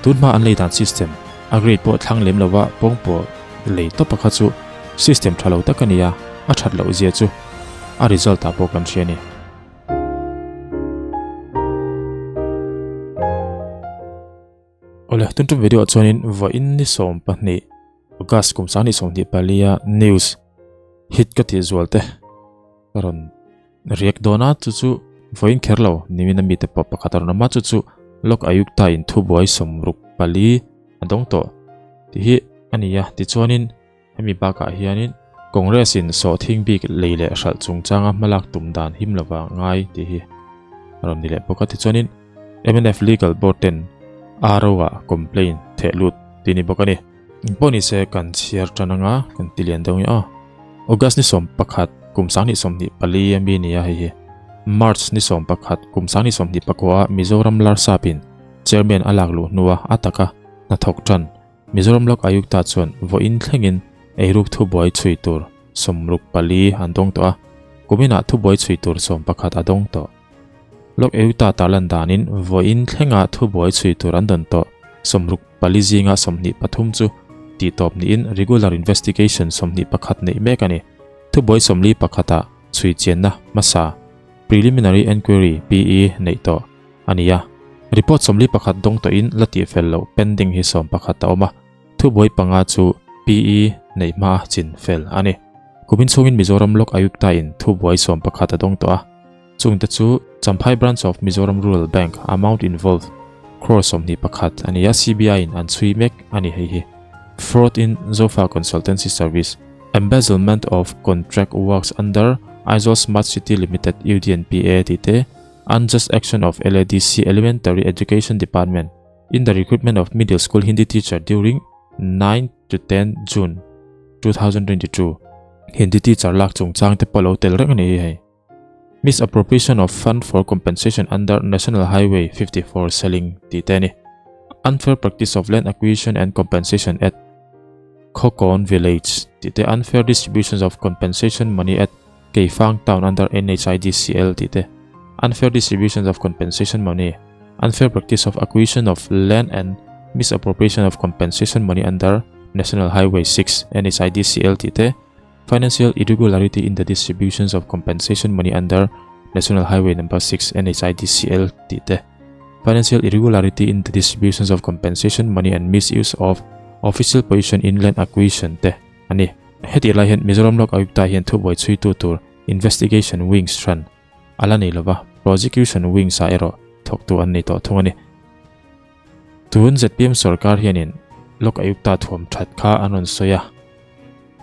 Tun hma an lei dan system a grade pawh thlang lem lova pawngpaw lei tawp a kha chu system tha lo tak a ni a, a that loh zia chu a result ah pawh kan hria a ni. Awle, tun tum video ah chuanin vawiin ni 12 August kum 2024 a news hit ka tih zual te ka rawn Riak dawn a, chu chu vawiin kher lo, nimin a mite pawh pakhat a rawn awm a, chu chu Lok Ayukta in thubuai 64 a dawng tawh tih hi a ni a. Tichuanin hemi bakah hianin Congress in sawhthing bik lei leh hralh chungchanga hmalak tum dan him lova ngai tih hi a rawn ni leh bawk a. Tichuanin mnf Legal Board ten RO ah complaint theh lut tih a ni bawk a ni. Engpawh ni se kan chhiar tan anga kan ti lian deuh nge aw. August ni 11 kum 2024 a mi nia hei hi. March ni 11 kum 2029 a Mizoram Larsap in Chairman a lak luh hnua a taka hnathawk tan Mizoram Lok Ayukta chuan vawiin thlengin eiruk thubuai chhui tur 64 an dawng tawh a, kuminah thubuai chhui tur 11 a dawng tawh. Lok Ayukta tarlan danin vawiin thlenga thubuai chhui tur an dawn tawh 64 zinga 23 chu tihtawp niin regular investigation 21 neih mek a ni. Thubuai 41 ah chhui chianna hmasa preliminary enquiry, PE, neih tawh a ni a. Report 41 dawng tawhin la tihfel loh pending hi 11 a awm a, thubuai panga chu PE neih hma chin fel a ni. Kumin chhungin Mizoram Lok Ayukta in thubuai 11 a dawng tawh a. Chungte chu Champhai Branch of Mizoram Rural Bank amount involved crore 21 a ni a, CBI in an chhui mek a ni hei hi. Fraud in Zofa Consultancy Service, Embezzlement of Contract Works under Aizawl Smart City Limited UDNPA tih te, Unjust Action of LADC Elementary Education Department in the recruitment of Middle School Hindi Teacher during 9 to 10 June 2022 Hindi teacher lak chungchang te pawh lo tel reng a ni hi hei. Misappropriation of fund for compensation under National Highway 54 selling tih te a ni. Unfair practice of land acquisition and compensation at Khawkawn Village tih te, Unfair distributions of compensation money at Keifang Town under NHIDCL tih te, Unfair distributions of compensation money, Unfair practice of acquisition of land and misappropriation of compensation money under National Highway 6 NHIDCL tih te, Financial irregularity in the distributions of compensation money under National Highway Number 6 NHIDCL tih te, Financial irregularity in the distributions of compensation money and misuse of official position in land acquisition te a ni. Hetih lai hian Mizoram Lok Ayukta hian thubuai chhuitu tur Investigation Wings hran a la nei lova, Prosecution Wings ah erawh thawktu an nei tawh thung a ni. Tun zpm sorkar hianin Lok Ayukta thuam that kha an rawn sawi a,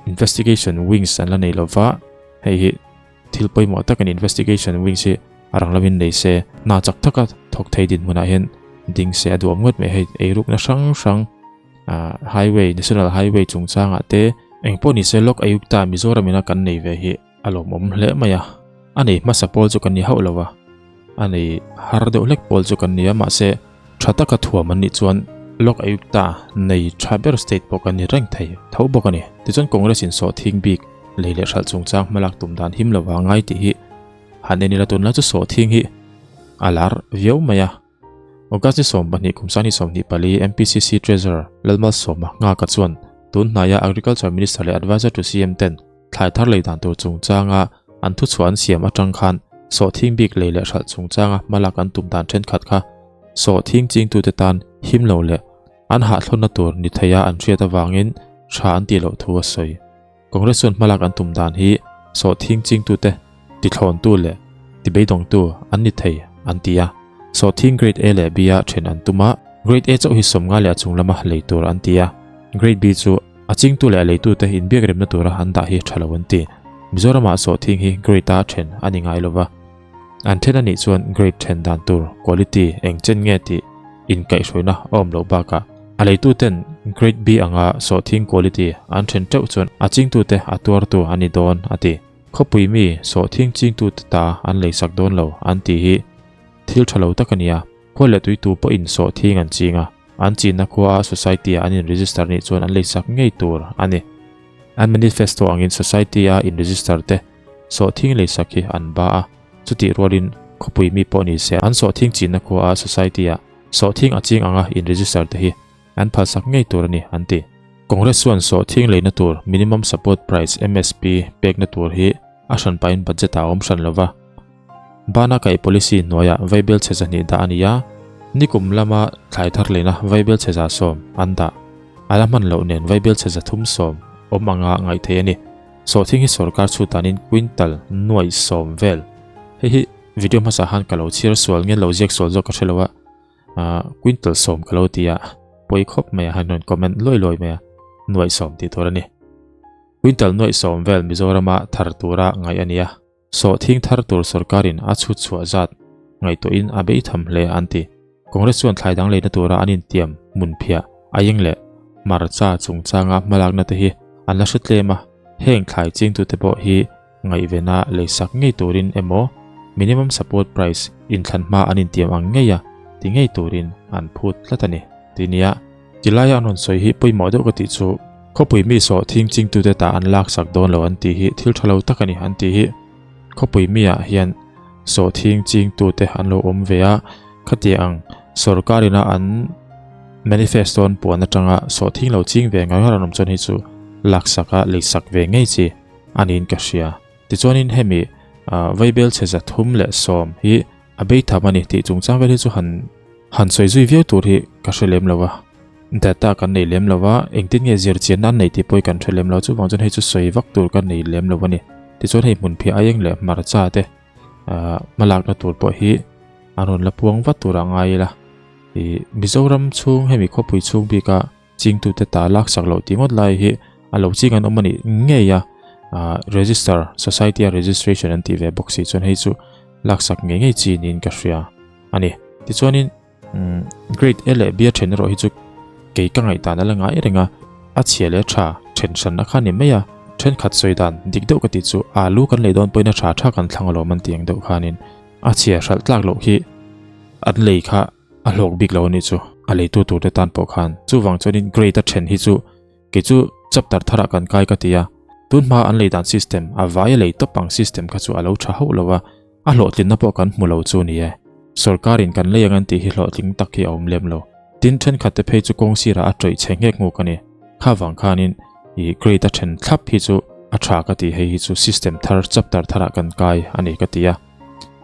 Investigation Wings an la nei lova, hei hi thil pawimawh tak a ni, Investigation Wings hi a rang lovin nei se, hna chak taka thawk thei dinhmunah hian ding se a duhawm ngawt mai, hei eirukna hrang hrang Highway, National Highway chungchangah te engpawh ni se Lok Ayukta Mizoram ina kan nei ve hi a lawmawm hle mai a, a nei hmasa pawl chu kan ni hauh lo a, a nei har deuh hlek pawl chu kan ni a, mahse tha taka thuam an nih chuan Lok Ayukta nei tha ber state pawh kan ni reng thei tho bawk a ni. Tichuan Congress in sawhthing bik lei leh hralh chungchang hmalak tum dan him lova ngai tih hi han en ila tunlai chu sawhthing hi a lar viau mai a. August ni 12 kum 2024 MPCC Treasurer Lalmalsawma Nghaka chuan tun hnaia Agriculture Minister leh Advisor to CM ten thlai thar lei dan tur chungchanga an thuchhuah an siam atang khan sawhthing bik lei leh hralh chungchanga hmalak an tum dan thenkhat kha sawhthing chingtute tan him lo leh an hahthlawnna tur ni theia an hriat avangin tha an tih loh thu a sawi. Congress chuan hmalak an tum dan hi sawhthing chingtute tithlawntu leh tibeidawngtu an ni thei an ti a. Sawhthing Grade A leh B a then an tum a, Grade A chauh hi 50 leh a chung lama lei tur an ti a, Grade B chu a chingtu leh a leitute inbiak remna tura an dah hi tha lo an ti. Mizoramah sawhthing hi Grade a then a ni ngai lova, an then a nih chuan Grade then dan tur quality eng chen nge tih inkaihhruaina a awm loh bakah a leituten Grade B anga sawhthing quality an then teuh chuan a chingtute a tuartu a ni dawn a ti. Khawpui mi sawhthing chingtute ta an leisak dawn lo an tih hi thil tha lo tak a ni a, khua leh tuitu pawhin sawhthing an ching a, an chinna khua society ah an in register nih chuan an leisak ngei tur a ni. An manifesto angin society a in register te sawhthing leisak hi an ba a, chutih rualin khawpui mi pawh ni se an sawhthing chinna khua society ah. Sawhthing a ching anga in register te hi an phalsak ngei tur a ni, an ti. Congress chuan sawhthing leina tur Minimum Support Price, MSP, pekna tur hi a hran pahin budget ah a awm hran lova. Bana kaih policy hnuaiah vaibel chhe 200 dah a ni a, nikum lama thlai thar leina vaibel chhe 110 an dah. A la hman loh nen vaibel chhe 310 awm anga ngaih theih a ni. Sawhthing hi sorkar chhutanin quintal nuaih sawm vel. Hei hi video hmasa khan ka lo chhiar sual nge lo ziak sual zawk ka hre lo a, quintal sawm ka lo ti a, pawi khawp mai a han rawn comment luai luai mai a, nuaih sawm tih tur a ni. Quintal nuaih sawm vel Mizorama thar tura ngaih a ni a. Sawhthing thar tur sorkarin a chhut chhuah zat ngaihtuahin a bei tham hle an ti. Congress chuan thlai dang leina tura an intiam hmunphiah, aieng leh hmarcha chungchanga hmalakna te hi an la hre tlem a, heng thlai chingtute pawh hi ngaihvena leisak ngei turin emaw minimum support price inthlan hma an intiam ang ngeia ti ngei turin an phut tlat a ni ti nia. Tilaia an rawn sawi hi pawimawh deuh ka tih chu khawpui mi sawh thing chingtute tah an laksak dawn lo an tih hi thil tha lo tak a ni an tih hi khawpui miah hian sawh thing chingtute an lo awm ve a, khatiang ang sorkar ina an manifesto an puan atanga sawh thing lo ching ve ngar ngar an awm chuan hei chu laksak a leisak ve ngei chi a niin ka hria. Tichuanin hemi vaibel chhe 310 hi a bei tham a ni tih chungchang vel hi chu han han sawi zui viau tur hi ka hre lem lo a, data kan nei lem lo a, engtin nge zir chianna an nei tih pawh hi kan hre lem lo, chuvang chuan hei chu sawi vak tur kan nei lem lo a ni. Tichuan hei hmunphiah aieng leh hmarcha te hmalakna tur pawh hi an rawn la puang vat tur a ngai ila, ih Mizoram chhung hemi khawpui chhung bika chingtute ta laksak loh tih ngawt lai hi a lo ching an awm a nih ngei a, register society a registration an tih ve bawk si chuan hei chu laksak ngei ngei chi niin ka hria a ni. Tichuanin grade A leh B a then erawh hi chu kei ka ngaihdan a la ngai reng a, a chhia leh tha then hran a kha ni mai a, thenkhat sawi dan dik deuh ka tih chu alu kan lei dawn pawhin a tha tha kan thlang alawm an tih ang deuh khanin a chhia hralh tlak loh hi an lei kha a hlawk bik lo a nih chu, a leitu turte tan pawh khan. Chuvang chuanin grade a then hi chu kei chu chapter tharah kan kai ka ti a, tun hma an lei dan system, a vai a lei tawp ang system kha chu a lo tha hauh lo a, a hlawhtlinna pawh kan hmu lo chu ni e. Sorkarin kan lei ang an tih hi hlawhtling tak hi a awm lem lo. Tin, thenkhatte phei chu kawng sirah a tawih chhe nghek nghuk a ni. Kha vang khanin i grade a then thlap hi chu a tha ka ti, hei hi chu system thar chapter tharah kan kai a ni ka ti a.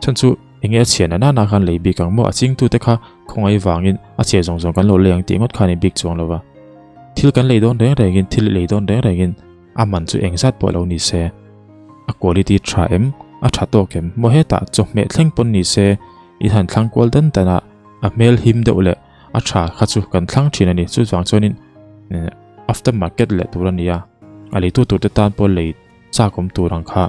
Chhan chu enge a chhia na nana khan lei bik ang maw? A chingtute kha khawngaih vangin a chhia zawng zawng kan lo lei ang tih ngawt kha a ni bik chuang lo va. Thil kan lei dawn reng rengin, thil i lei dawn reng rengin a man chu engzat pawh lo ni se, a quality tha em, a tha tawk em maw hetah chawhmeh thleng pawn ni se i han thlang kual dan dan a, a hmel him deuh leh a tha kha chu kan thlang thin a ni. Chuvang chuanin after market leh tur a ni a, a leitu turte tan pawh lei chak awm tur ang kha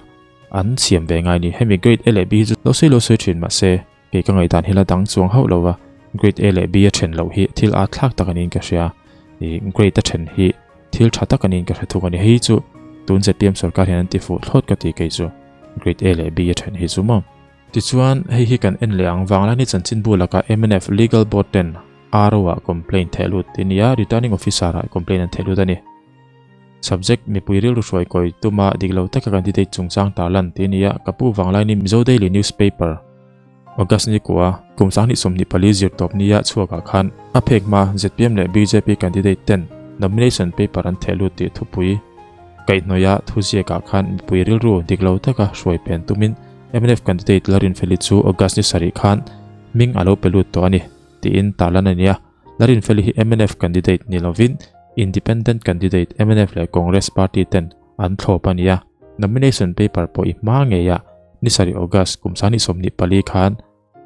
An siam ve ngai ni. Hemi Grade A leh B hi chu lo sawi lo sawi thin mahse kei ka ngaihdan hi la dang chuang hauh lo va, Grade A leh B a then loh hi thil at thlak tak aniin ka hria. Ih Grade a then hi thil tha tak aniin ka hre thung a ni. Hei chu tun zpm sorkar hian an ti fuh thlawt ka ti kei chu Grade A leh B a then hi chu maw. Tichuan hei hi kan en leh ang Vanglaini chanchinbu lakah mnf Legal Board ten RO ah complaint theh lut ti nia Returning Officer ah complaint an theh lut a ni. Subject, Mipui rilru hruai kawi tuma dik lo taka candidate chungchang tarlan tih a ni a, ka pu Vanglaini Mizo Daily Newspaper, August ni kua, kum 2024 zir tawp nia chhuakah khan a phek hma zpm leh bjp candidate ten nomination paper an theh lut tih thupui kaihhnawih a thuziakah khan mipui rilru dik lo taka hruai pen tumin mnf candidate Larinfeli chu August ni sarih khan hming a lo pe lut tawh a ni tiin tarlan a ni a. Larinfeli hi mnf candidate ni lovin Independent candidate mnf leh Congress party ten an thlawp a ni a, nomination paper pawh i hma ngei a ni sarih August kum 2024 khan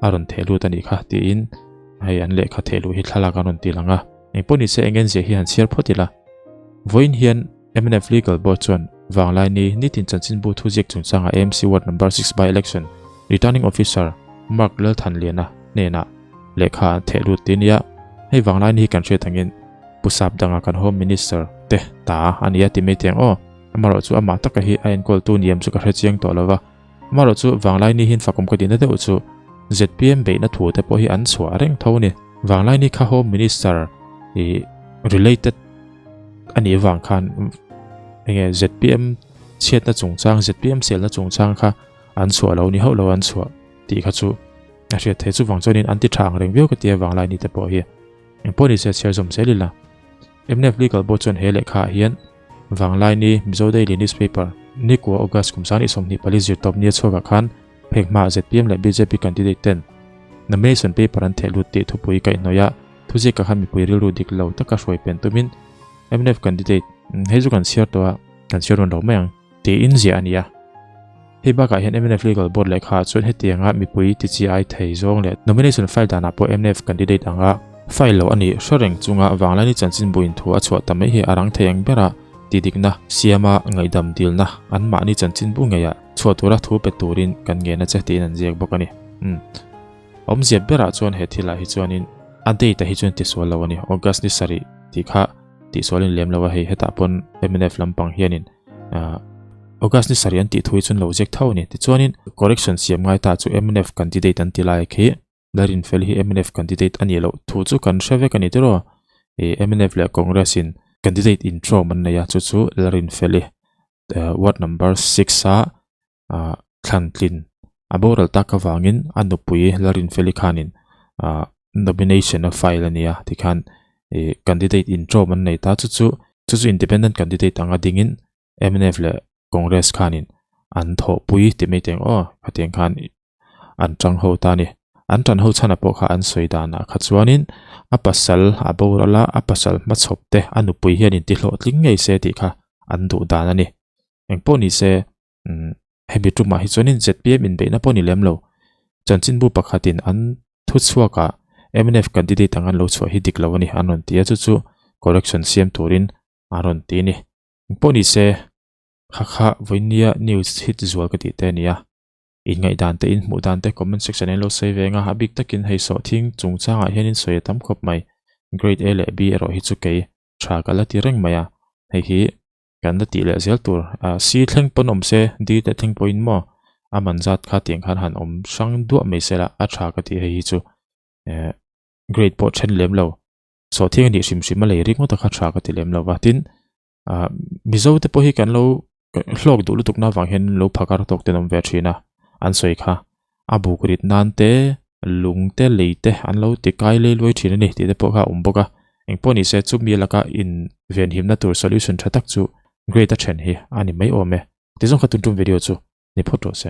a rawn theh lut a nih kha tiin hei an lehkha theh luh hi thlalak an rawn ti lang a. Engpawh nise eng zia hi han chhiar phawt ila. Vawiin hian mnf Legal Board chuan Vanglaini nitin chanchinbu thuziak chungchanga AMC Ward Number 6 by Election Returning Officer Mark Lalthanliana hnenah lehkha an theh lut tih a nia. Hei Vanglaini hi kan hriat angin Pu Sap danga kan Home Minister te ta a nia ti mai teng aw. Amaherawh chu amah taka hi a enkawltu niam chu ka hre chiang tawh lo va. Amaherawh chu Vanglaini hian fakawm ka tihna deuh chu zpm beihna thu te pawh hi an chhuah reng tho a ni. Vanglaini kha Home Minister i related a nih avang khan enge zpm chhiatna chungchang zpm selna chungchang kha an chhuah lo ni hauh lo an chhuah tih kha chu. A hriat theih chuvang chuanin an ti tha ang reng viau ka ti a vanglai ni te pawh hi. Engpawh ni se chhiar zawm zel ila. Mnf Legal Board chuan he lehkha ah hian Vanglaini Mizo Daily Newspaper nikua August kum 2024 zirtawp nia chhuakah khan phek hmaah zpm leh bjp candidate ten nomination paper an theh lut tih thupui kaihhnawih a thuziakah khan mipui rilru dik lo taka hruai pen tumin mnf candidate hei chu kan chhiar tawh a kan chhiar rawn lo mai ang tiin ziah a ni a. Hei bakah hian mnf Legal Board lehkhaah chuan hetianga mipui tichi ai thei zawng leh nomination file danah pawh mnf candidate anga file loh a nih hre reng chunga Vanglaini chanchinbu inthu a chhuah ta mai hi a rang thei ang bera tidikna siama ngaihdam dilna anmahni chanchinbu ngeiah chhuah tura thu pe turin kan ngen a che tiin an ziak bawk a ni. Umm. Awmzia berah chuan he thilah hi chuanin a date ah hi chuan tisual lo a ni. August ni sarih tih kha tihsualin lem lo a hei hetah pawn mnf lampang hianin August ni sarih an tih thu hi chuan lo ziak tho a ni. Tichuanin correction siam ngai ta chu mnf candidate an ti lai khi Larinfel hi mnf candidate a nih loh thu chu kan hre vek a ni tiraw. Ih mnf leh Congress in candidate intrawm an nei a chu chu Larinfeli ward number 6 a thlan tlin a boral tak avangin a nupui Larinfeli khanin nomination a file a nia tikhan ih candidate intrawm an nei ta chu chu chu chu independent candidate anga dingin mnf leh Congress khanin an thawhpui ti mai teng aw khatiang khan an tang ho ta a ni. An tan ho chhanah pawh kha an sawi danah kha chuanin a pasal a boral a, a pasal hmachhawp te a nupui hianin ti hlawhtling ngei se tih kha an duh dan a ni. Engpawh ni se umm hemi tumah hi chuanin zpm inbeihna pawh ni lem lo. Chanchinbu pakhatin an thuchhuakah mnf candidate ang an lo chhuah hi dik lo a ni an rawn ti a, chu chu correction siam turin an rawn ti a ni. Engpawh ni se kha kha vawinia news hit zual ka tih te a ni a. Inngaihdan te inhmuh dan te comment section ah in lo sawi ve ang a, a bik takin hei sawhthing chungchangah hian in sawi a tam khawp mai. Grade A leh B erawh hi chu kei tha ka la ti reng mai a, hei hi kan la tih leh zel tur. C thleng pawn awm se, D te thleng pawhin maw a man zat kha tiang khan han awm hrang duah mai se la a tha ka tih hei hi chu grade pawh then lem lo. Sawhthing a nih hrim hrim a lei ringawt a kha tha ka ti lem lo va, tin ah Mizo te pawh hi kan lo hlawk duh lutuk na avang hian lo phakar tawk ten awm ve thin a an sawi kha a buk rit nan te lung te lei te an lo ti kai lei luai thin a ni tih te pawh kha a awm bawk a engpawh ni se chumi laka in venhimna tur solution tha tak chu grade a then hi a ni mai awm e tizawng kha tun tum video chu ni phawt rawh se.